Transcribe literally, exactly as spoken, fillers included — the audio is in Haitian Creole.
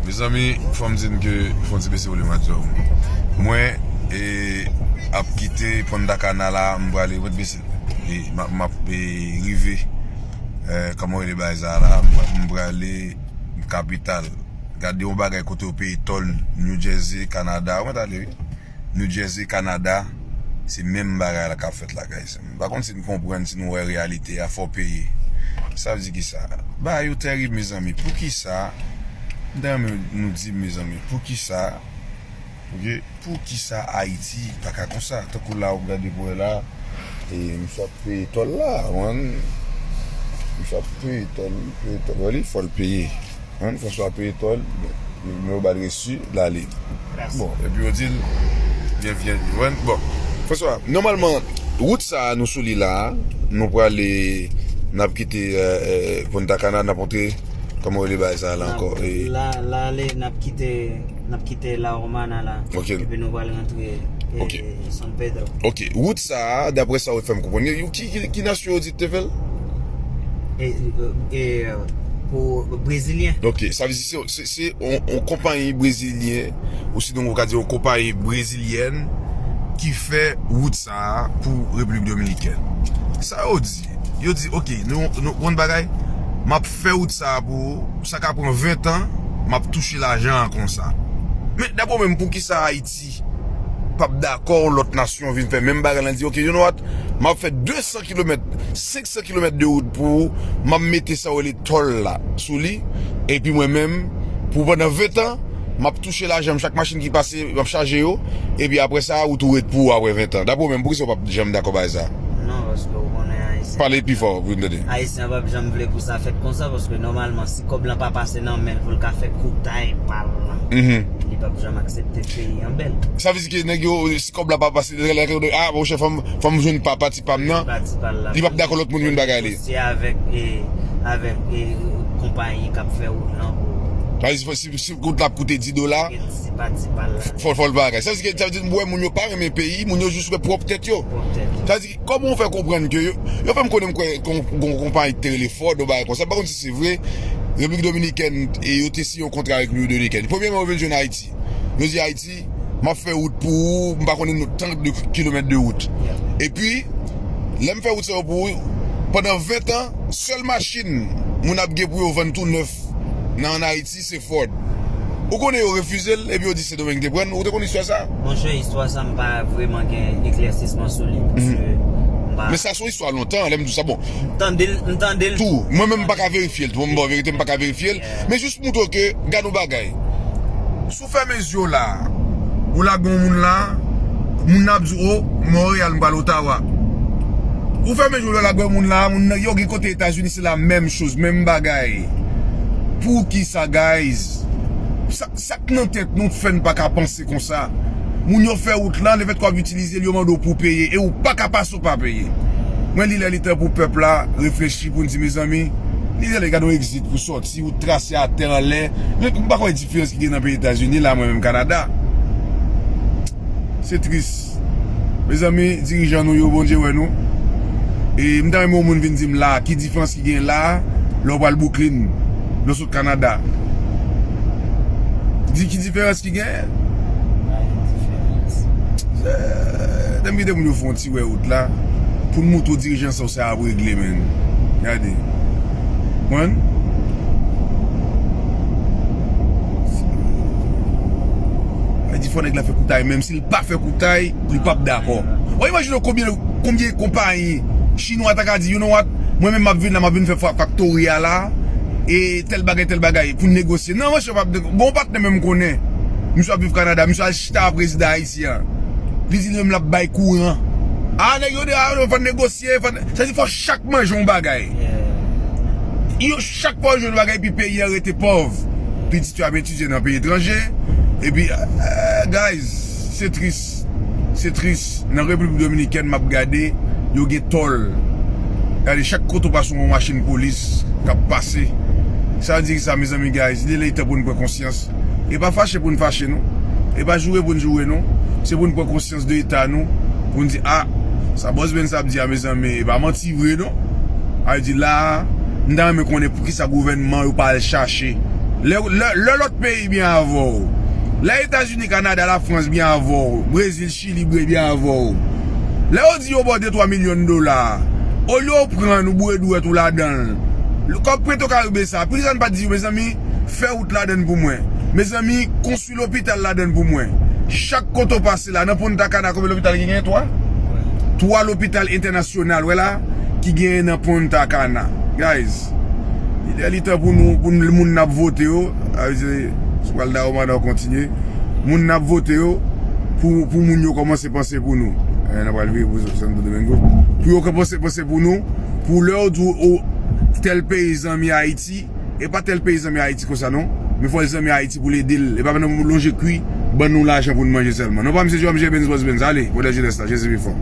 Mezanmi, fò m di n ke, fò n ti bese volim radyo. Mwen, e, ap kite Punta Cana la, m prale, mwen bese. E, m ap, m ap, e, rive, e, kòman rele bagay sa la, m pra-, m prale kapital. Gade yon bagay kote yo peye tòl New Jersey, Kanada, mwen t ale, wi. New Jersey, Kanada, se menm bagay la k ap fèt la, guys. M pa konn si n konprann, si nou wè reyalite a, fò peye. Sa vle di kisa? Bagay yo terib, mezanmi. Poukisa? M ta renmen nou di m, mezanmi, poukisa? Ok? Poukisa Ayiti pa ka konsa? Tankou la, w ap gade pou wè la, e, misye ap peye tòl la, man. Misye ap peye tòl, peye tòl. Wè li, fò l peye. Hein, François peye tòl, men yo ba l resi, l ale. Bon, epi yo di l, byen, byen, bon. François, nòmalman, wout sa a nou sou li la a, nou prale, n ap kite, euh, euh, Punta Cana, n ap antre, kòman yo rele bagay sa a la ankò? E la, la, ale, n ap kite, n ap kite La Romana la. Ok. Epi nou pral rantre, e, Ok. San Pedro. Ok, wout sa a, daprè sa yo fè m konprann, yo, ki, ki, ki nasyon yo di te fè l? E, e, e, pou brezilyen. Ok, sa vle di se, se, se yon, yon konpayi brezilyen, ou sinon ou ka di yon konpayi brezilyèn ki fè wout sa a pou Repiblik Dominikèn. Sa yo di, yo di, ok, nou, nou, yon bagay, m ap fè wout sa a pou ou, sa ka pran ven tan, m ap touche lajan an konsa. Men, daprè w menm, poukisa Ayiti p ap dakò lòt nasyon vin fè menm bagay la, di, ok, you know what, m ap fè de san kilomèt, senk san kilomèt de wout pou ou, m ap mete sa w rele tòl la sou li, epi mwen menm, pou pandan ven tan, m ap touche lajan m, chak machin ki pase, m ap chaje yo, epi apre sa, wout ou ret pou ou apre ven tan. Daprè w menm, poukisa w p ap janm dakò bagay sa? Non, paske w konnen Ayisyen. Pale pi fò pou n tande. Ayisyen p ap janm vle pou sa fèt konsa, paske nòmalman, si kòb lan pa pase nan men l pou l ka fè koutay pa l lan, Mhm. li p ap janm aksepte peyi an bèl. Sa vle di ke nèg yo, si kòb la pa pase, nèg la, ah, monchè, fò m, fò m jwenn pa pati pa m nan, Pati pa l la. Li p ap dakò lòt moun jwenn bagay li. Negosye avèk, e, avèk, e, konpayi k ap fè wout lan pou Sa vle di, si, si wout la ap koute dis dola, Gen ti pati pa l la. fò, fò l bagay. Sa vle di ke, sa vle di, m wè moun yo pa renmen peyi, moun yo jis wè pwòp tèt yo. Pwòp tèt yo. Sa vle di, kòman w fè konprann ke yo, yo fè m konnen m kwè kon-, kon-, konpayi ki te rele Ford, yon bagay konsa, m pa konn si se vre, Repiblik Dominikèn, e yo te siyen yon kontra avèk Repiblik Dominikèn. Premyèman, yo vin jwenn Ayiti. Yo di Ayiti, m ap fè wout pou ou, m pa konnen nou tan de kilomèt de wout. Yeah. Epi, lè m fè wout sa yo pou ou, pandan ven tan, sèl machin moun ap gen pou yo vann tou nèf nan ann Ayiti, se Ford. Ou konnen yo refize l, epi yo di Sendomeng te pran l. Ou te konn istwa sa? Monchè, istwa sa m pa vrèman gen eklèsisman sou li, paske Mhm. m pa Men sa se yon istwa lontan, lè m di w sa, bon. M tande l, m tande l. Tou, mwen menm m pa ka verifye l, tou, m ba w verite, m pa ka verifye l. Yeah. Men jis montre w ke, gad yon bagay. Si w fèmen zye w la, ou lage yon moun la, moun nan ap di w, o, Monreyal, m pral Otawa. Ou fèmen zye w la, lage yon moun la, moun nan, yo gen kote Etazini, se la menm choz, menm bagay. Poukisa, guys? Sa, sa k nan tèt nou fè n pa ka panse konsa? Moun yo fè wout lan, lefètke w ap itilize l, yo mande w pou w peye, e ou pa ka pase w pa peye. Mwen, li lè li tan pou pèp la reflechi pou n di, mezanmi, li lè li gade yon egzit pou sòti, ou trase atè anlè. Men m pa kwè diferans ki gen nan peyi Etazini la, mwen menm Kanada. Se tris. Mezanmi, dirijan nou yo, Bondye wè nou. E m ta renmen yon moun vin di m la, ki diferans ki gen la, lè w pral Brooklyn, lè w sot Kanada. Di ki diferans ki gen? Pa gen diferans. Eh, lè m kite moun yo fè yon ti wè wout la, pou n montre w dirijan sa w sa ap regle, menn. Gade. Konprann? Sa vle di fò nèg la fè koutay, menm si l pa fè koutay, li p ap dakò. Ou imajine w konbyen, konbyen konpayi chinwa ta ka di, you know what, mwen menm m ap vin la, m ap vin fè fa-, faktori a la, e tèl bagay, tèl bagay, pou n negosye. Non, monchè, w p ap nego-, gon patnè menm m konnen. Misye ap viv Kanada, misye al chita a prezidan ayisyen an. Li di li menm l ap bay kouran. A, nèg yo di, a, yo fò n negosye, fò n, sa di fò chak manje yon bagay. Yeah. Yo, chak fwa yo jwenn bagay, epi peyi an rete pòv. Pitit yo ap etidye nan peyi etranje. Epi, eh, guys, se tris. Se tris. Nan Repiblik Dominikèn, m ap gade, yo gen tòl. Gade, chak kote w pase, yon machin polis k ap pase. Sa vle di sa, mezanmi, guys, li lè li tan pou n pran konsyans. E pa fache pou n fache, non. E pa joure pou n joure, non. Se pou n pran konsyans de eta nou, pou n di, a, sa Bòs Benz ap di a, mezanmi, e pa manti vre, non. A di la, m ta renmen konnen poukisa gouvènman yo pa al chache Lè, lè, lè lòt peyi byen avè w, lè Etazini, Kanada, Lafrans byen avè w, Brezil, Chili byen avè w, lè yo di yo ba w de twa milyon dola, olye yo pran ou boure dwèt ou ladan l, kòb Petro Caribe sa, poukisa n pa t di yo, mezanmi, fè wout ladan l pou mwen, mezanmi, konstwi lopital ladan l pou mwen? Chak kote w pase la, nan Punta Cana, konbyen lopital ki genyen? Twa? Twa lopital entènasyonal, wè la, ki genyen nan Punta Cana. Guys, li lè li tan pou nou, pou nou, moun n ap vote yo, a vle di, sou pral da yo mandan kontinye. Moun n ap vote yo, pou, pou moun yo kòmanse panse pou nou. Eh, n ap pral vire pou Santo Domingo. Pou yo kòmanse panse pou nou, pou lè yo di w, o, tèl peyi zanmi Ayiti, e pa tèl peyi zanmi Ayiti konsa non. Men fò l zanmi Ayiti pou l ede l. E pa nan lonje kwi, ban nou lajan pou n manje sèlman. Non, pa misye Job Jebens, Boss Benz. Ale, modèl jenès la, Jezi pi fò.